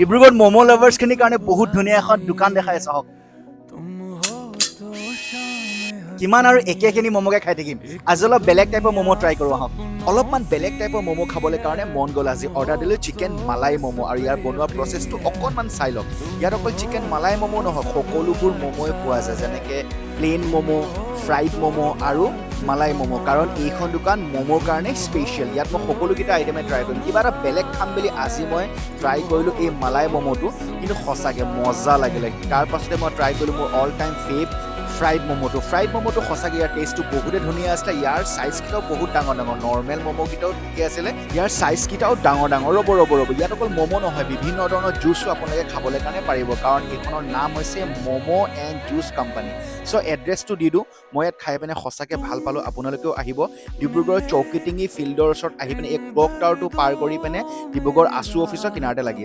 ডিব্ৰুগড় ম'ম' লাভাৰ্ছখিনিৰ কাৰণে বহুত ধুনীয়া এখন দোকান দেখাই আছো, আহক। কিমান আৰু একেখিনি ম'ম'কে খাই থাকিম? আজি অলপ বেলেগ টাইপৰ ম'ম' ট্ৰাই কৰোঁ আহক। অলপমান বেলেগ টাইপৰ ম'ম' খাবলৈ কাৰণে মন গ'ল। আজি অৰ্ডাৰ দিলোঁ চিকেন মালাই ম'ম' আৰু ইয়াৰ বনোৱা প্ৰচেছটো অকণমান চাই লওক। ইয়াত অকল চিকেন মালাই ম'ম' নহয়, সকলোবোৰ ম'ম'ই পোৱা যায়, যেনেকৈ প্লেইন ম'ম', ফ্ৰাইড ম'ম' আৰু মালাই ম'ম'। কাৰণ এইখন দোকান ম'ম'ৰ কাৰণে স্পেচিয়েল। ইয়াত মই সকলোকেইটা আইটেমে ট্ৰাই কৰিম। কিবা এটা বেলেগ খাম বুলি আজি মই ট্ৰাই কৰিলোঁ এই মালাই ম'ম'টো, কিন্তু সঁচাকৈ মজা লাগিলে। তাৰ পাছতে মই ট্ৰাই কৰিলোঁ মোৰ অল টাইম ফেভ ফ্ৰাইড ম'ম'টো। ফ্ৰাইড ম'ম'টো সঁচাকৈ ইয়াৰ টেষ্টটো বহুতে ধুনীয়া আছিলে। ইয়াৰ চাইজকেইটাও বহুত ডাঙৰ ডাঙৰ। নৰ্মেল ম'ম'কেইটাও ঠিকে আছিলে, ইয়াৰ চাইজকেইটাও ডাঙৰ ডাঙৰ। ৰ'ব, ৰ'ব, ৰ'ব, ইয়াত অকল ম'ম' নহয়, বিভিন্ন ধৰণৰ জুচো আপোনালোকে খাবলৈ কাৰণে পাৰিব, কাৰণ এইখনৰ নাম হৈছে ম'ম' এণ্ড জুচ কোম্পানী। চ' এড্ৰেছটো দি দিওঁ। মই ইয়াত খাই পিনে সঁচাকৈ ভাল পালোঁ, আপোনালোকেও আহিব। ডিব্ৰুগড়ৰ চৌকিটিঙি ফিল্ডৰ ওচৰত আহি পিনে এই ক্লক টাৱাৰটো পাৰ কৰি পিনে ডিব্ৰুগড় আছু অফিচৰ কিনাৰতে লাগি আছে।